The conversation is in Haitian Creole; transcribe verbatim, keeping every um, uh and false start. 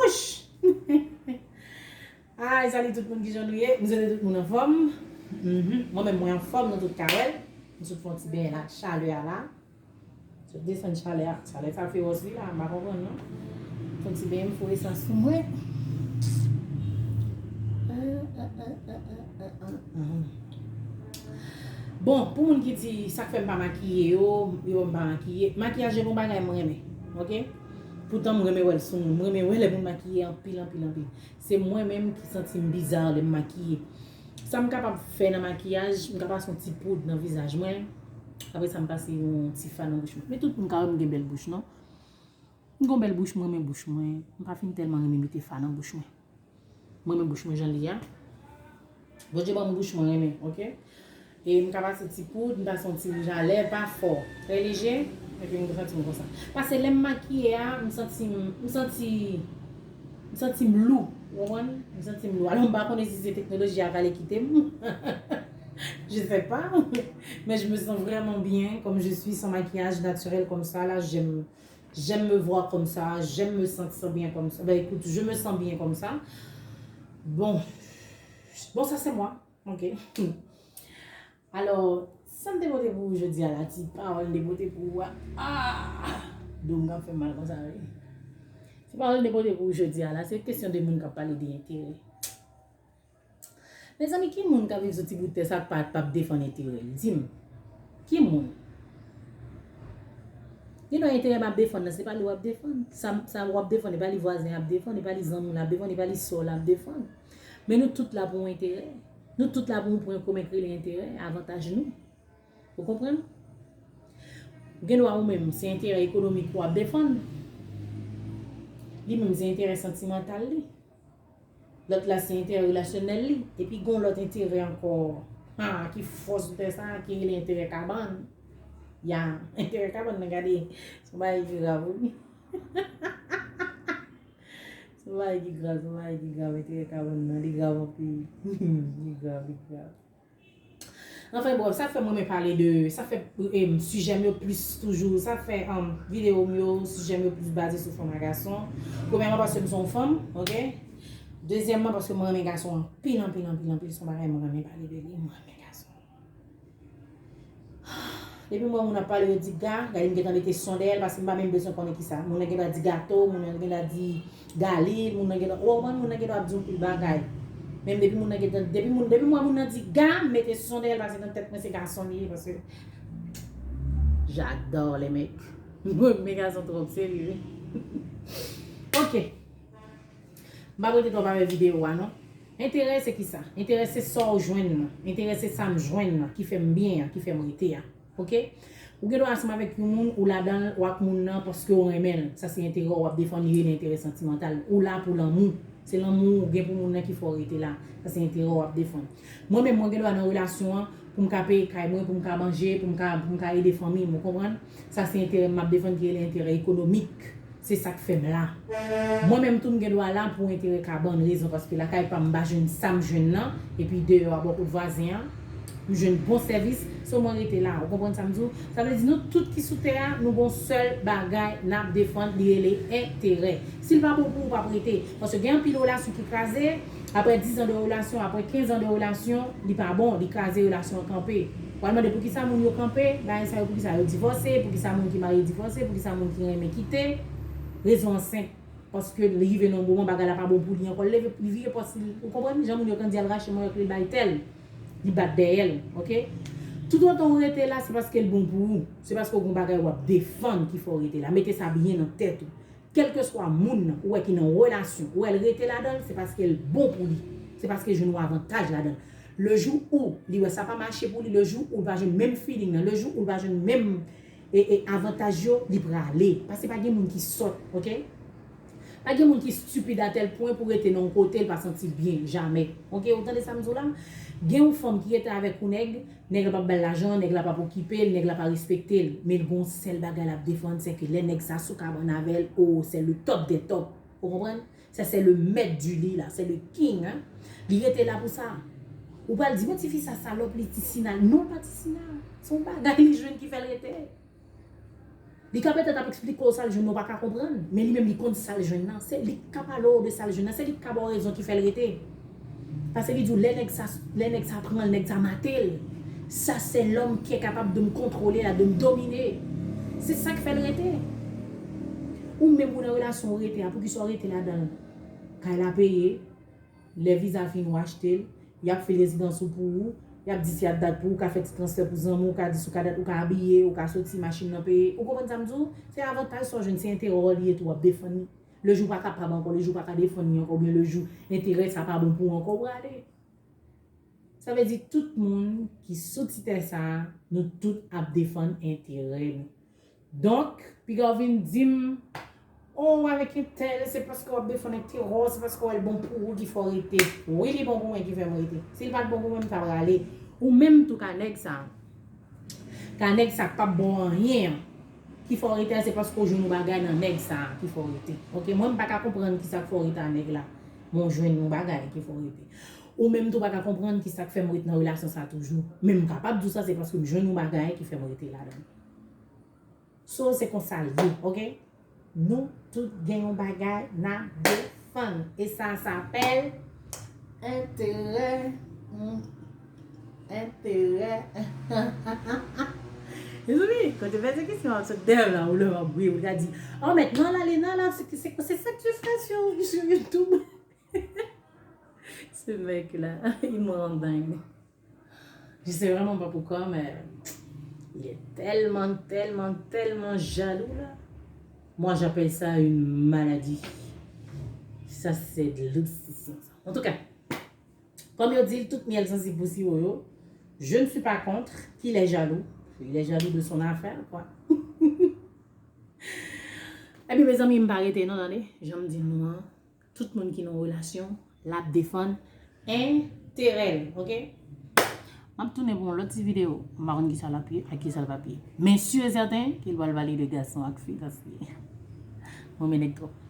Pouch! Ay, salut tout moun, kijan nou ye? M swete tout moun anfòm. Mhm. Mwen menm, mwen anfòm, nou tout ka wè l. M sot fè yon ti benyen la, chalè a la. Sot desann chalè a. Chalè sa fewòs wi la, m pa konprann non. Fè yon ti benyen, m foure sa sou mwen. Bon, pou moun ki di sa k fè m pa makiye yo, yo wè m pa makiye. Makiyaj se yon bagay mwen renmen, oke? Poutan m renmen wè l sou moun. M renmen wè lè moun makiye anpil, anpil, anpil. Se mwen menm ki santi m biza lè m makiye. Sa m kapab fè nan makiyaj, m ka pase yon ti poud nan vizaj mwen. Apre sa, m pase yon ti fa nan bouch mwen. Men tout moun ka wè m gen bèl bouch, non? M gon bèl bouch, mwen renmen bouch mwen. M pa fin tèlman renmen mete fa nan bouch mwen. Mwen renmen bouch mwen jan li ye a. Bondye ban m bouch mwen renmen, oke? E m ka pase ti poud, m pase yon ti wouj a lèv, pa fò. Trè leje, epi m santi m konsa. Paske lè m makiye a, m santi m, m santi, m santi m lou, ou konprann? M santi m lou. Alò, m pa konnen si se teknoloji a k ale kite m. Je sais pas. Mais je me sens vraiment bien, comme je suis, sans maquillage naturel comme ça, là, j'aime J'aime me voir comme ça, j'aime me sentir bien comme ça. Ben écoute, je me sens bien comme ça. Bon, bon, ça c'est moi. Ok. Alò, sa m te pote pou ou jodi a la, ti pawòl m te pote pou ou a. Ah! Do m ap fè mal konsa, wi. Ti pawòl m te pote pou ou jodi a la, se kesyon de moun k ap pale de enterè. Mezanmi, ki moun k ap viv sou ti bout tè sa k pa, p ap defann enterè l? Di m. Ki moun? Gen dwa enterè m ap defann nan, se pa li w ap defann. Sa, sa w ap defann, e pa li vwazen ap defann, e pa li zanmi w l ap defann, e pa li sè w l ap defann. Men nou tout la pou yon enterè. Nou tout la pou yon pwen komen k rele enterè, avantaj nou. Ou konprann? Gen dwa ou menm, se enterè ekonomik ou ap defann. Li menm, se enterè santimantal li. Lòt la se enterè relasyonèl li. Epi gon lòt enterè ankò. Ha, ki fòs boutèy sa, ki rele enterè kabann. Ya, enterè kabann nan gade. Se yon bagay ki grav, wi. Se yon bagay ki grav, se yon bagay ki grav, enterè kabann nan. Li grav anpil. Li grav, li grav. Anfen, brèf, sa fè mwen renmen pale de, sa fè, em, sijè m yo plis toujou, sa fè, em, videyo m yo, sijè m yo plis baze sou fanm a gason. Premyèman, paske m se yon fanm, oke? Dezyèmman, paske mwen renmen gason anpil, anpil, anpil, anpil. Se yon bagay mwen renmen pale de li, mwen renmen gason. Depi m wè moun ap pale, yo di ga, gade m gentan mete son dèyè l, paske m pa menm bezwen konnen kisa. Moun nan gen dwa di gato, moun nan gen dwa di Galil, moun nan gen dwa, ou konprann, moun nan gen dwa ap di yon pil bagay. Men depi moun nan gentan, depi moun, depi m wè moun nan di ga, m mete son dèyè l, paske nan tèt mwen se gason li ye, paske j'adore les mecs. Mwen renmen gason twòp, serye wi. Ok. M p ap rete twòp avèk videyo a non. Enterè se kisa? Enterè se sa w jwenn nan. Enterè se sa m jwenn nan, ki fè m byen an, ki fè m rete a. Oke? Ou gen dwa ansanm avèk yon moun, ou ladan l, ou ak moun nan paske w renmen l. Sa se enterè w ap defann, li rele enterè santimantal. Ou la pou lanmou. Se lanmou ou gen pou moun nan ki fè w rete la. Sa se enterè w ap defann. Mwen menm, mwen gen dwa nan relasyon an pou m ka peye kay mwen, pou m ka manje, pou m ka, pou m ka ede fanmi m, ou konprann? Sa se enterè m ap defann ki rele enterè ekonomik. Se sa k fè m la. Mwen menm tou m gen dwa la pou enterè kabann, rezon paske lakay pa m m pa jwenn sa m jwenn nan, epi deyò a bò kot vwazen an, m jwenn bon sèvis, so mwen rete la. Ou konprann sa m di w? Sa vle di nou tout ki sou tè a, nou gon sèl bagay n ap defann, li rele enterè. Si l pa bon pou ou, w p ap rete. Paske gen anpil relasyon ki kraze, apre diz an de relasyon, apre kenz an de relasyon, li pa bon, li kraze, relasyon an kanpe. W al mande poukisa moun yo kanpe, bagay sa yo, poukisa yo divòse, poukisa moun ki marye divòse, poukisa moun ki renmen kite. Rezon an senp, paske li rive nan yon moman bagay la pa bon pou li ankò, li leve, li vire pòs li, ou konprann? Jan moun yo konn di al rache manyòk li, l bay tèl, li bat dèyè l, oke? Toutotan w rete la, se paske l bon pou ou, se paske w gon bagay w ap defann ki fè w rete la. Mete sa byen nan tèt ou. Kèlkeswa moun nan, ou wè ki nan relasyon, ou wè l rete ladan l, se paske l bon pou li. Se paske l jwenn yon avantaj ladan l. Le jou ou li wè sa pa mache pou li, le jou ou l pa jwenn menm feeling nan, le jou ou l pa jwenn menm e, e avantaj yo, li prale. Paske pa gen moun ki sòt, oke? Pa gen moun ki stupid a tèl pwen pou rete nan yon kote l pa santi l byen, jamè. Oke, ou tande sa m di w la? Gen yon fanm ki rete avèk yon nèg, nèg la p ap ba l lajan, nèg la p ap okipe l, nèg la pa respekte l, men l gon sèl bagay l ap defann, se ke lè nèg sa sou kabann avè l, oh, c'est le top des tops. Ou konprann? Ça, c'est le maître du lit, là, c'est le king, hein. Li rete la pou sa. Ou pral di, bon, tifi sa salòp, li ti sina. Non, pa ti sina. Se yon bagay li jwenn ki fè l rete. Li ka petèt ap eksplike w sa l jwenn nan, ou pa ka konprann, men li menm li konn sa l jwenn nan. Se li k ka pale w de sa l jwenn nan, se li k ka ba w rezon ki fè l rete. Paske li di w lè nèg sa, lè nèg sa pran l, nèg sa mate l. Ça c'est l'homme qui est capable de me contrôler, la, de me dominer. Se sa k fè l rete. Ou menm ou nan relasyon ou rete a, poukisa w rete ladan l? Kay la peye, lè viza fin ou achte l, y ap fil rezidans ou pou ou, y ap di si y ap dat pou ou, ou ka fè ti transfè pou zanmi w, ou ka di si w ka dat, ou ka abiye, ou ka soti, machin nan peye. Ou konprann sa m di w? Se avantaj sa w jwenn, se enterè w li ye tou, w ap defann li. Le jou pa kapab ankò, le jou pa ka defann li ankò, oubyen le jou enterè sa pa bon pou ou ankò, ou prale. Sa vle di tout moun ki sou ti tè sa a, nou tout ap defann enterè nou. Donk, piga w vin di m, oh, avèk entèl, se paske w ap defann enterè w, se paske w wè l bon pou ou ki fè w rete. Wi, li bon pou mwen ki fè m rete. Si l pa t bon pou mwen, m ta prale. Ou menm tou ka nèg sa. Ka nèg sa k p ap ba w anyen an ki fè w rete a, se paske w jwenn yon bagay nan nèg sa a ki fè w rete. Oke, mwen m pa ka konprann kisa k fè w rete a nèg la, men w jwenn yon bagay ki fè w rete. Ou menm tou pa ka konprann kisa k fè m ret nan relasyon sa toujou. Men m kapab di w sa, se paske m jwenn yon bagay ki fè m rete ladan l. So, se konsa l ye, oke? Nou tout gen yon bagay n ap defann. E sa, sa apèl enterè. Hmm. Enterè. Mezanmi, kote pèsekisyon ap sot dèyè w la, ou lè w ap ri, ou ka di, oh, maintenant là, Lena, là, c'est c'est- c'est ça que tu fais sur, sur YouTube? Ce mec-là, il me rend dingue. Je sais vraiment pas pourquoi, mais il est tellement, tellement, tellement jaloux là. Moi, j'appelle ça une maladie. Ça, c'est de l'obsession, ça. En tout cas, comme yo di, tout miel sansib pou siwo yo, je ne suis pas contre qu'il est jaloux. Il est jaloux de son affaire, quoi. Ebyen, mezanmi, m pa rete non, tande. Jan m di nou an, tout moun ki nan relasyon, l ap defann enterè l, oke? M ap tounen pou yon lòt ti videyo. M pa konn kisa l ap ye ak kisa l p ap ye. Men si e sèten ke l pral pale de gason ak fi, paske mwen renmen nèg twòp.